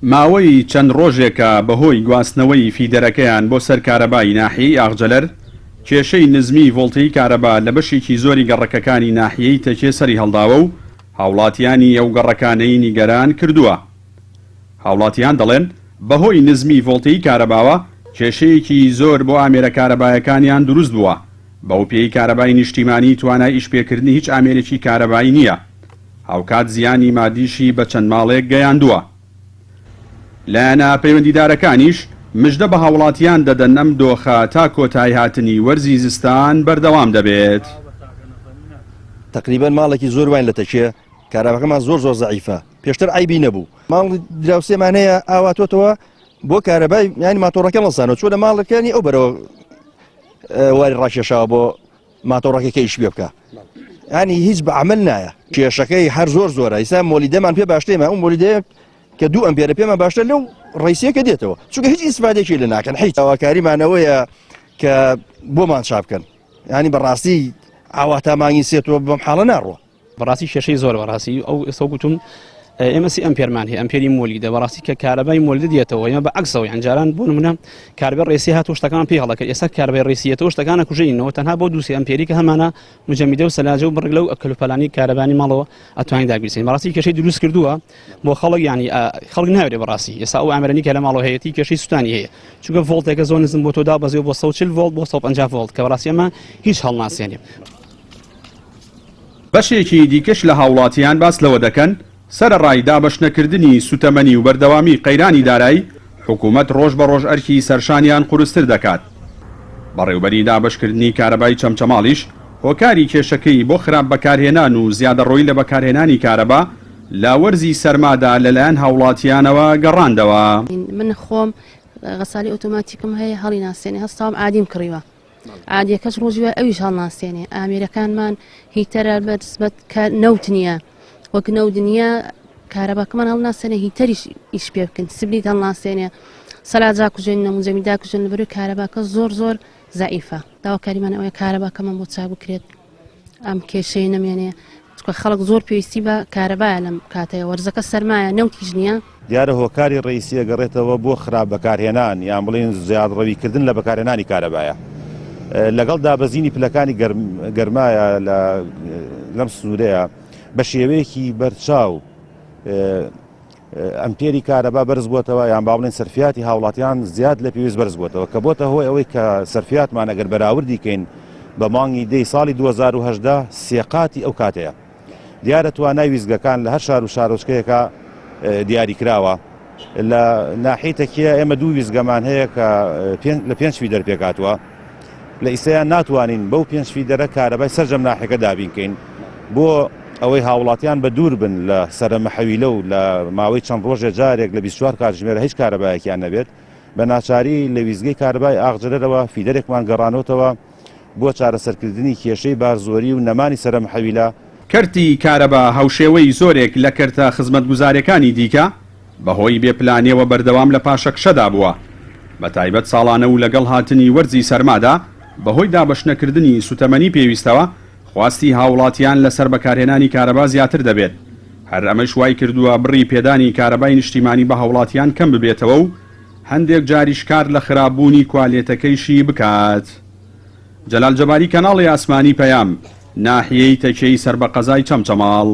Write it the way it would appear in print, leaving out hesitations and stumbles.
ماوەی چەند ڕۆژێکە بەهۆی گواستنەوەی فیدەرەکەیان بۆ سەر کارەبای ناحیەی ئاغجەلەر، کێشەی نزمیی ڤۆڵتەی کارەبا لە بەشێکی زۆری گەڕەکەکانی ناحیەی تەکێ سەریهەڵداوە و هاوڵاتیانی ئەو گەڕەکانەی نیگەران کردووە. هاوڵاتیان دەڵێن، بەهۆی نزمی ڤۆڵتەی کارەباوە کێشەیەکی زۆر بۆ ئامێرە کارەبایەکانیان دروست بووە، بەوپێی کارەبای نیشتیمانی توانای ئیشپێکردنی هیچ ئامێرێکی کارەبایی نییە، هاوکات زیانی مادیشی بە چەند ماڵێک گەیاندووە. لایەنە پەیوەندیدارەکانیش مژدە بە هاوڵاتیان دەدەن ئەم دۆخە تا کۆتایهاتنی وەرزی زستان بەردەوام دەبێت. تەقریبەن ماڵێکی زۆر واین لە تەکیە کارەباکەمان زۆر زۆر زەعیفە پێشتر عەیبی نەبوو ماڵی دراوسێمان هەیە ئاواتۆتەوە بۆ کارەبای یانی ماتۆڕەکە ڵەسانەوە چۆ لە ماڵەکانی ئەو بەرەوە واری ڕاکێشاوە بۆ ماتۆڕەکەی کە ئیش پێ بکە ینی هیچ بە عمل نایە کێشەکەی هەر زۆر زۆرە ئیسا مۆلیدەمان پێ باشتێمە ئەو مۆلیدەیە کە دوو ئەمپێرە پێمان باشتر لەو ڕیسیەکە دێتەوە چونکە هیچ ئیسفادێکی لە ناکەن هیچ داواکاریمانەوەیە کە بۆمان چاپکەن ینی بەڕاستی ئاوا تا مانگی سێ تۆ بەم حاڵە ناڕوە بەڕاستی کێشەی زۆر بەڕاستی ئەو ئێستا گوتم ئێمە سی ئەمپێرمان هەیە ئەمپێری مۆلیدە بەڕاستی کە کارەبای مۆلیدە دێتەوە ئێمە بە عەکسەوە یان جاران بۆ نمونە کارەبای ڕێسی هات و شتەکان پێ هەڵەکە ئێستا کارەبای ڕێسیەتەوە شتەکانە کوژێنەوە تەنها بۆ دووسێ ئەمپێری کە هەمانە مجەمیدە و سەلاجە و بڕێک لەو کەلوپەلانی کارەبانی ماڵەوە ئەتوانین داگیرسین بەڕاستی کێشەی دروست کردووە بۆ خەڵک ینی خەڵک ناوێ بەڕاستی ئێستا ئەو ئامرانی کە لە ماڵەوە هەیەی کێشەی سووتانی هەیە چونکە ڤۆڵتێکە زۆر نزم بۆ تۆ دابەزیوە بۆ 140 ڤۆڵت بۆ 150 ڤۆڵت کە بەڕاستی ئەمە هیچ هەڵناسێنێ. بەشێکی دیکەش لە هاوڵاتیان باس لەوە دەکەن، سەرەڕای دابەشنەکردنی سوتەمەنی و بەردەوامی قەیرانی دارایی، حکومەت ڕۆژ بە ڕۆژ ئەرکی سەرشانیان قورستر دەکات. بەڕێوبەری دابەشکردنی کارەبای چەمچەماڵیش هۆکاری کێشەکەی بۆ خراپ بەکارهێنان و زیادەڕۆیی لە بەکارهێنانی کارەبا لە وەرزی سەرمادا لەلایەن هاوڵاتیانەوە گەڕاندەوە. من خۆم غەسالی ئۆتۆماتیکم هەیە هەڵی ناسێنێ هەستاوم عادیم کڕیوە عادیەکەش ڕۆژی وای ئەویش هەڵناسێنێ ئامێرەکانمان هیتەرە بەنسبەت کە نەوت نییە وەک نەوت نییە کارەباکەمان هەڵناسێنێ هیتەریش ئیش پێ بکەن سبلیت هەڵناسێنێ سەلاجا کوژێن نەموجەمی داکوژێن لەبەرەوەی کارەباکە زۆر زۆر زەعیفە داواکاریمان ئەوەیە کارەباکەمان بۆ چاک بکرێت ئەم کێشەیە نەمێنێ چونکە خەڵک زۆر پێویستی بە کارەبایە لەم کاتەیە وەرزەکە سەرمایە نەوتیش نییە. دیارە هۆکاری ڕەئیسی ئەگەڕێتەوە بۆ خراپ بەکارهێنان یان بڵێین زیادڕەوی کردن لە بەکارهێنانی کارەبایە لەگەڵ دابەزینی پلەکانی گەرمایە لە لەم سنوورەیە بە شێوەیەکی بەرچاو ئەمپێری کارەبا بەرز بووەتەوە یان با بڵێن سەرفیاتی هاوڵاتیان زیاد لە پێویست بەرز بووەتەوە کە بۆتە هۆی ئەوەی کە سەرفیاتمان ئەگەر بەراوردی کەین بە مانگی دەی ساڵی 2018 سێقاتی ئەو کاتەیە دیارە توانای ویستگەکان لە هەر شار و شارۆچکەیەکە دیاریکراوە لە ناحیەی تەکیە ئێمە دوو ویستگەمان هەیە کە لە پێنج فیدەر پێکهاتووە لە ئیسەیان ناتوانین بەو پێنج فیدەرە کارەبای سەرجەم ناحیەکە دابین کەین بۆ ئەوەی هاوڵاتیان بە دوور بن لە سەرە مەحەویلە و لە ماوەی چەند ڕۆژێ جارێک لە 24 کاتژمێرە هیچ کارەبایەکیان نەبێت بە ناچاری لە ویستگەی کارەبای ئاغجەلەرەوە فیدەرێکمان گەڕانۆتەوە بۆ چارەسەرکردنی کێشەی بارزۆری و نەمانی سەرەمحەویلە. کەرتی کارەبا هاوشێوەی زۆرێک لە کەرتە خزمەتگوزاریەکانی دیکە بەهۆی بێ پلانیەوە بەردەوام لە پاشەکشەدا بووە بەتایبەت ساڵانە و لەگەڵ هاتنی وەرزی سەرمادا بەهۆی دابەشنەکردنی سوتەمەنی پێویستەوە خواستی هاوڵاتیان لەسەر بەکارهێنانی کارەبا زیاتر دەبێت هەر ئەمەش وایکردووە بڕی پێدانی کارەبای نیشتیمانی بە هاوڵاتیان کەم ببێتەوە و هەندێک جاریش کار لە خراپبوونی کوالێتەکەیشی بکات. جەلال جەباری کەناڵی ئاسمانی پەیام، ناحیەی تەکیەی سەر بە قەزای چەمچەماڵ.